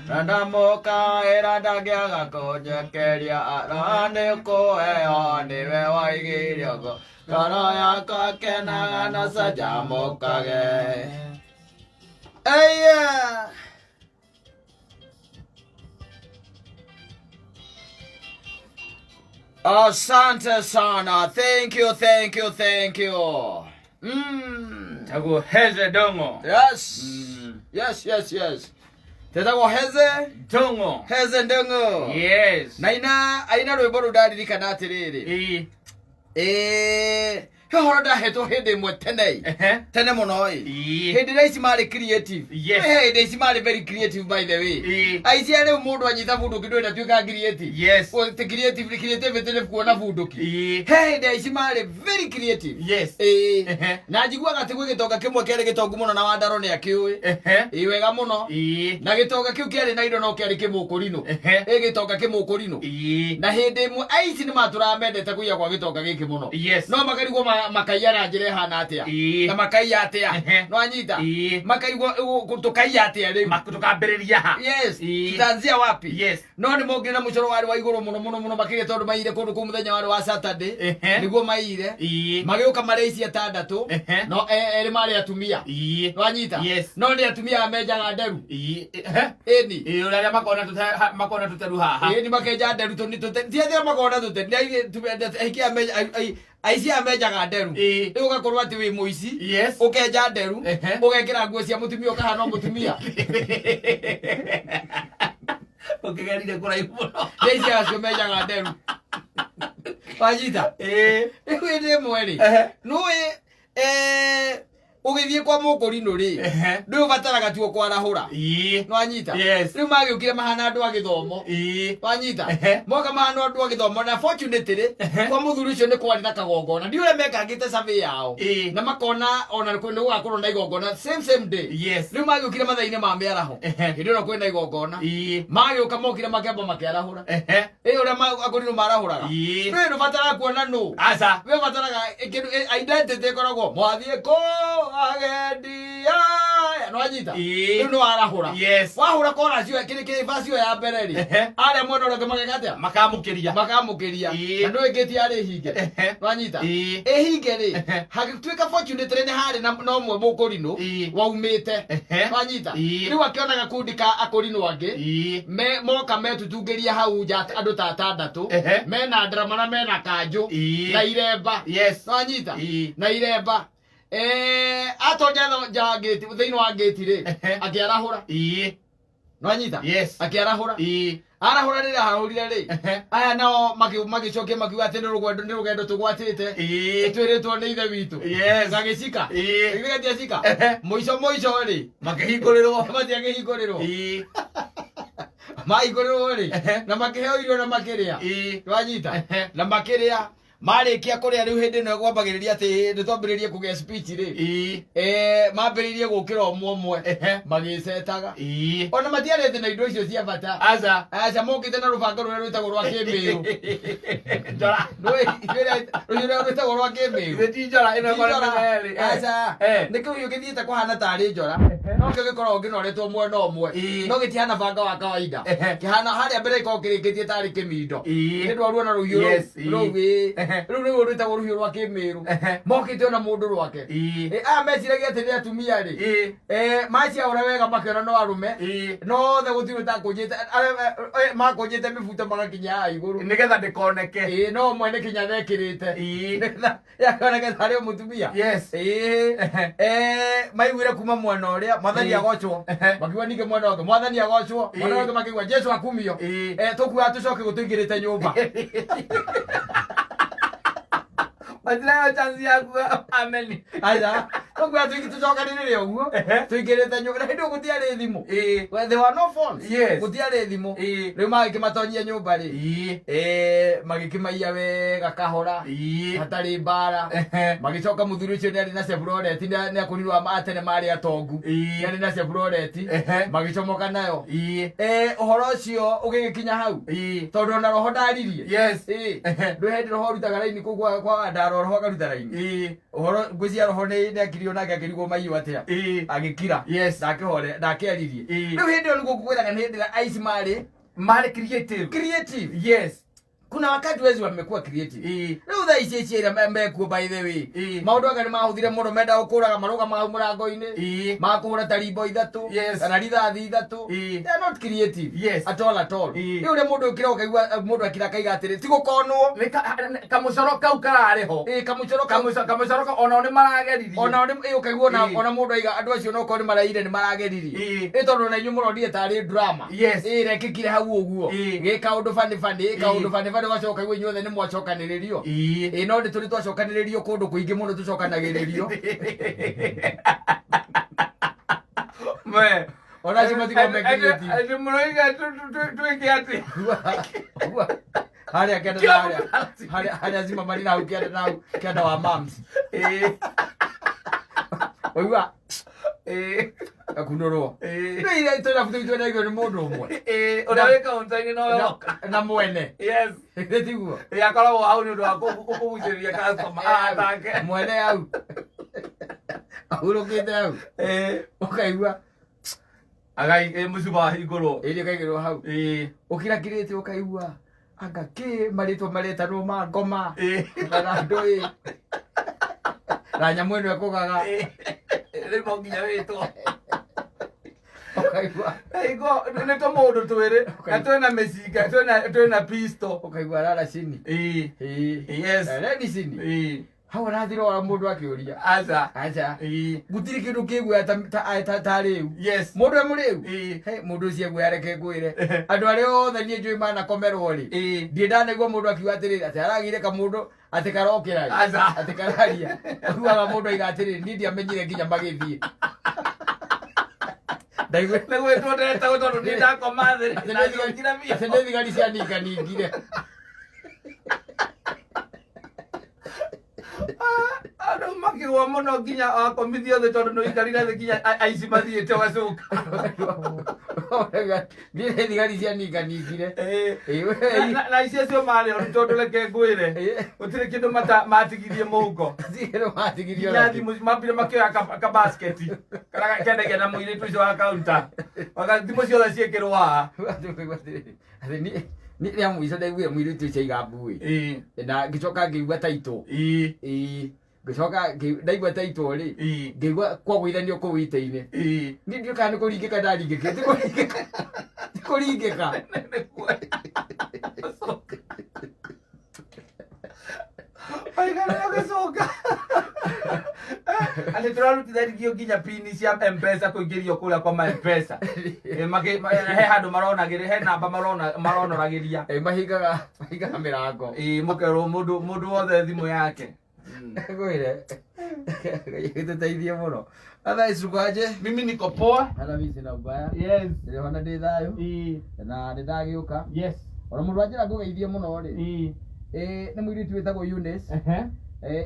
Na ndamũkaĩra ndangĩaga kũnjekeria ara nĩ kũheo nĩwe waigire ũguo ngoro yakwa kenaga na canjamũkage. Aya. Asante sana. Thank you, thank you, thank you. Tagwo Heze Dongo. Yes. Yes, yes, yes. Tetagwo Heze Dongo. Heze Ndongo. Yes. Na ina aina rwĩmbo rũu ndaririkana atĩrĩrĩ. Ĩĩ. Ĩĩ, he ũhoro ndahetwo hĩndĩ ĩmwe tene ĩ. Tene mũno ĩ. Ĩĩ. Hĩndĩ ĩrĩa aici marĩ creative. Yes. He hĩndĩ aici marĩ very creative by the way. Ĩĩ. Aici a rĩu mũndũ anyita bunduki ndũĩ ndatuĩkaga creative. Yes. Ti creative, creativity nĩ kuona bunduki. Ĩĩ. He hĩndĩ aici marĩ very creative. Yes. Ĩĩ. Na njiguaga atĩ gwĩ gĩtonga kĩmwe kĩarĩ gĩtongu mũno na Wandaro nĩ akĩũĩ. Ĩĩ wega mũno. Ĩĩ. Na gĩtonga kĩu kĩarĩ na indo no kĩarĩ kĩmũkũrinũ. Ĩ gĩtonga kĩmũkũrinũ. Ĩĩ. Na hĩndĩ ĩmwe aici nĩ matũraga mendete kũiya kwa gĩtonga gĩkĩ mũno. Yes. No makarigwo makaiya na njĩra ĩhana atĩa. Ĩĩ. Na makaiya atĩa. No anyita. Ĩĩ. Makarigwo tũkaiya atĩa rĩu. Tũkambĩrĩria ha? Yes. Ĩĩ. Tutaanzia wapi? Yes. No nĩ mokire na mũcoro warĩ wa igũrũ mũno mũno mũno makĩria tondũ maiyire kũndũ kũu mũthenya warĩ wa Saturday. Nĩguo maiyire. Ĩĩ. Magĩũka marĩ aici atandatũ. No erĩ marĩ atumia. Ĩĩ. Nwanyita? Yes. No nĩ atumia aya menjaga nderu. Ĩĩ. Ĩni. Ĩĩ, ũrĩa arĩa makona tũteru haha. Ĩni makenja nderu tũni tũte. Ti atĩ makona tũte. Nĩ aingĩ aya aici aya menjaga nderu. Ĩĩ. Rĩu ũgakorwo atĩ wĩ mũici. Yes. Ũkenja nderu. Ũgekĩra nguo cia mũtumia ũkahana o mũtumia. Ũkĩgerire kũraihu mũno. Nĩ aici acio menjaga nderu. Wanyita? Ĩĩ. Rĩu hĩndĩ ĩmwe rĩ. Nũĩ ũgĩthiĩ kwa mũkũrinũ rĩ ndũĩ ũbataraga tuo kwarahũra. Ĩĩ. Nwanyita? Yes. Rĩu magĩũkire mahana andũ a gĩthomo. Ĩĩ. Wanyita? Moka mahana andũ a gĩthomo na fortunately kwa mũthuri ũcio nĩ kwarĩ na kagongona. Ndiũĩ ũrĩa mekangĩte survey yao. Ĩĩ. Na makona ona nĩ gũgakorwo na igongona same same day. Yes. Rĩu magĩũkire mathaa-inĩ ma mĩaraho. Hĩndĩ ĩno kwĩna igongona. Ĩĩ. Magĩũka mokire makĩamba makĩarahũra. Ĩ ũrĩa akũrinũ marahũraga. Ĩĩ. Ndũĩ ndũbataraga kuona nũ. Aca. We ũbataraga kĩndũ identity ĩkoragwo mwathiĩ kũ agendi aya. Nĩwanyita? Ĩĩ. Rĩu nĩwarahũra. Yes. Wahũra chorus ĩyo kĩrĩ kĩrĩ verse ĩyo ya mbere rĩ. Arĩa mwena ũrĩa ũngĩ mageka atĩa? Makamũkĩria. Makamũkĩria. Ĩĩ. Na ndũĩ ngĩti yarĩ hinge. Nĩwanyita? Ĩĩ. Ĩhinge rĩ, hagĩtuĩka fortunately nĩ harĩ na ũmwe mũkũrinũ waumĩte. Nĩwanyita? Ĩĩ. Rĩu akĩona gakundi ka akũrinũ angĩ. Ĩĩ. Me moka metutungĩria hau nja andũ ta atandatũ. Mena ndarama na mena kanjũ. Ĩĩ. Na iremba. Yes. Nĩwanyita? Ĩĩ. Na iremba. Atonya nja wa ngĩti, thĩinĩ wa ngĩti rĩ, akĩarahũra. Ĩĩ. Nĩwanyita? Yes. Akĩarahũra. Ĩĩ. Arahũra rĩrĩa arahũrire rĩ, aya nao magĩcokia makiuga atĩ nĩ rũgendo, nĩ rũgendo tũgwatĩte. Ĩĩ. Twĩrĩtwo nĩ ithe witũ. Yes. Gagĩcika. Ĩĩ. Githĩ gatiacika? Mũico mũico rĩ, Makĩhingũrĩrwo. Matiakĩhingũrĩrwo. Ĩĩ. Mahingũrĩrwo rĩ, na makĩheo irio na makĩrĩa. Ĩĩ. Nĩwanyita? Na makĩrĩa. Marĩkia kũrĩa rĩu hĩndĩ ĩno gwambagĩrĩria atĩ nĩ twambĩrĩrie kũgĩa speech rĩ. Ĩĩ. Mambĩrĩirie gũkĩra ũmwe ũmwe. Magĩcetaga. Ĩĩ. Ona matiarĩte na indo icio cia bata. Aca. Aca, mokĩte na rũbanga rũrĩa rwĩtagwo rwa kĩmĩrũ. Njora. Rũĩ, rũhiũ rũrĩa rwĩtagwo rwa kĩmĩrũ. Githĩ ti njora ĩno Ti njora. ĩkoragwo ĩrĩ, eh. Aca. Nĩ kĩhuhio gĩthiĩte kũhana tarĩ njora. No kĩo gĩkoragwo kĩnoretwo mwena ũmwe. Ĩĩ. No gĩtihana banga wa kawaida. Kĩhana harĩa mbere gĩkoragwo kĩrĩkĩtie tarĩ kĩmindo. Ĩĩ. Nĩ ndwaruona rũhiũ rũu. Yes, ĩĩ. Rũu, ĩĩ. Rũu nĩruo rwĩtagwo rũhiũ rwa kĩmĩrũ. Mokĩte ona mũndũ rwake. Ĩĩ. Ĩ, aya meciragia atĩ nĩ atumia rĩ. Ĩĩ. Maciaũra wega makĩona no arũme. Ĩĩ. No othe gũtirĩ ũtakũnjĩte, makũnjĩte mĩbuto magakinya haha igũrũ. Nĩgetha ndĩkoneke. Ĩĩ, no ũmwe nĩ kinya thekĩrĩte. Ĩĩ. Nĩgetha yakoneke tarĩ o mũtumia. Yes. Ĩĩ. Maiguire kuma mwena ũrĩa mwathani Ĩĩ. agocwo. Makiuga ningĩ mwena ũngĩ mwathani agocwo. Mwena Ĩĩ. ũngĩ makiuga Jesu akumio. Ĩĩ. Tũkuaga tũcoke gũtũingĩrĩte nyũmba. Matirayo chance yaku amen. Aca, tũkuaga tũcokanĩrĩre ũguo. Tũingĩrĩte nyũmba. Na hĩndĩ ĩyo gũtiarĩ thimũ. Ĩĩ. Well, there were no phones. Yes. Gũtiarĩ thimũ. Ĩĩ. Rĩu magĩkĩmatonyia nyũmba rĩ. Ĩĩ. Magĩkĩmaiya wega kahora. Ĩĩ. Hatarĩ mbara. Magĩcoka mũthuri ũcio nĩ arĩ na Chevrolet, nĩ akũrirwo a tene marĩ atongu. Ĩĩ. Nĩ arĩ na Chevrolet. Magĩcomoka nayo. Ĩĩ. Ũhoro ũcio ũgĩgĩkinya hau. Ĩĩ. Tondũ ona roho ndaririe. Yes. Ĩĩ. Ndũĩ hĩndĩ roho ũrutaga raini kũu kwa ndaro roho akaruta raini. Ĩĩ. Ũhoro ngwĩciria roho nĩ akiri Akĩririo nake akĩrigwo maiyũ atĩa. Ĩĩ. Agĩkira. Yes. Ndakĩhore ndakĩaririe. Ĩĩ. Rĩu hĩndĩ ĩyo nĩguo ngũkwĩraga nĩ hĩndĩ ĩrĩa aici marĩ Marĩ creative. creative. Yes. Kuna wakati wezi wamekuwa creative. Ĩĩ. Rĩu thaa ici ici ĩrĩa mekuo by the way. Ĩĩ. Maũndũ anga nĩ mahũthire mũno menda gũkũraga marũgama hau mũrango-inĩ. Ĩĩ. Makũhũra ta rimbo ithatũ. Yes. Kana rithathi ithatũ. Ĩĩ. They are not creative. Yes. At all at all. Ĩĩ. Rĩu ũrĩa mũndũ ũkĩra ũkaigua mũndũ akira akaiga atĩrĩ ti gũkonwo. Nĩ kamũcoro kau kararĩ ho. Ĩĩ kamũcoro kau. Kamũcoro kau onao nĩ marageririe. Ona nĩ ĩĩ ũkaigua ona Ĩĩ. ona mũndũ aiga andũ acio no korwo nĩ maraire nĩ marageririe. Ĩĩ. Ĩ tondũ na inyuĩ mũronire tarĩ drama. Yes. Ĩĩ rekĩkire hau ũguo. Ĩĩ. Gĩ kaũndũ bani bani, ĩ kaũndũ Ĩĩ. bani bani ũgacoka ũkaigua inyuothe nĩ mwacokanĩrĩrio. Ĩĩ. Ĩ no nĩ tũrĩ twacokanĩrĩrio kũndũ kũingĩ mũno tũcokanagĩrĩrio. Me. Ona acio matigwo me creative. Atĩ mũroiga twĩke atĩa? Harĩa kĩanda Kila na harĩa. mtu anasikia. Harĩa harĩa zima marina hau kĩanda na hau kĩanda wa mams. Ĩĩ. Waigua Ĩĩ. gakunũrwo. Ĩĩ. Rĩu iria tũrabu tũu twendagio nĩ mũndũ ũmwe. Ĩĩ, ũrĩa wĩ kaunta-inĩ nowe woka. Na mwene. Yes. Githĩ tiguo? Ĩĩ, akoragwo hau nĩ ũndũ wa kũgucĩrĩria customer aratake. Mwene hau. Ahurũkĩte hau. Ĩĩ. Ũkaigua Agai mũcuba wahingũrwo. ĩrĩ ũkaigĩrwo hau. Ĩĩ. Ũkirakirĩte ũkaigua anga kĩ marĩtwa maretanwo ma ngoma. Ĩĩ. Kana ndũĩ. Na nyamũ ĩno ĩkũgaga. Ĩĩ. Rĩu no nginya wĩtwo. Ũkaigua Hingo nĩ tũmũndũ twĩrĩ na twĩna mĩcinga twĩna pistol. ũkaigua rara cini. Ĩĩ. Ĩĩ. Yes. Reni cini. Ĩĩ. Hau ũrathira ora mũndũ akĩũria. Aca. Aca. Ĩĩ. Gũtirĩ kĩndũ kĩguoya ta rĩu. Yes. Mũndũ e mũrĩu. Ĩĩ. He mũndũ ũcio eguoya reke ngwĩre. Andũ arĩa othe niĩ njũĩ manakomerwo rĩ. Ĩĩ. Ndirĩ ndanaigua mũndũ akiuga atĩrĩrĩ atĩ aragĩire kamũndũ atĩ karokĩra ĩ. Aca. Atĩ kararia. Ũiguaga mũndũ aiga atĩrĩrĩ niĩ ndiamenyire nginya magĩthiĩ. Ndaigua Nĩ gwĩtwo ndetagwo tondũ niĩ ndakoma thĩ atĩ na nĩ njokire thigari- atĩ biũ. nĩ thigari cianinganingire. Andũ makĩgwa mũno nginya wakomithio thĩ tondũ nĩ ũikarire thĩ nginya aici mathiĩte ũgacoka. Niĩ nĩ thigari cianinganingire. Ĩĩ. Ĩĩ, we- Na aici acio marĩ oru tondũ reke ngwĩre Ĩĩ. gũtirĩ kĩndũ matigirie mũhuko. Tigĩrwo matigirio Nginya nakĩ. thimũ mambire makĩoya kabasketi karĩa kendagia na mũirĩtu ũcio wa kaunta. Thimũ ciothe ciĩkĩrwo haha. Atĩ niĩ rĩa mũico ndaiguire mũirĩtu ũcio aiga mbuĩ. Ĩĩ. Na ngĩcoka ngĩigua taitũ. Ĩĩ. Ĩĩ. Ngĩcoka ndaigua taitũ rĩ. Ĩĩ. Ngĩigua kwagũithanio kũu itĩ-inĩ. Ĩĩ. Niĩ ndiũĩ kana nĩ kũringĩka ndaringĩkire. Ti kũringĩka. Ti kũringĩka. Oigana ũgĩcoka. Atĩ tũrarutithanirio nginya pini cia M-Pesa kũingĩrio kũrĩa kwa ma M-Pesa. Ĩ, he handũ maronagĩrĩ he namba maronoragĩria. Ĩ, mahingaga mahingaga mĩrango. Ĩ, mũkerwo mũndũ mũndũ wothe thimũ yake. Ngwĩre. Ngai agĩtũteithie mũno. Otherwise uko aje? Mimi niko poa. Hata mimi sina ubaya. Yes. Ndĩrona ndĩ thayũ. Ĩ. Na nĩ ndagĩũka. Yes. Ona mũndũ wanjĩra ngũgeithie mũno rĩ. Ĩ. Ĩ, nĩ mũirĩtu wĩtagwo Eunice. Ehe. Eh,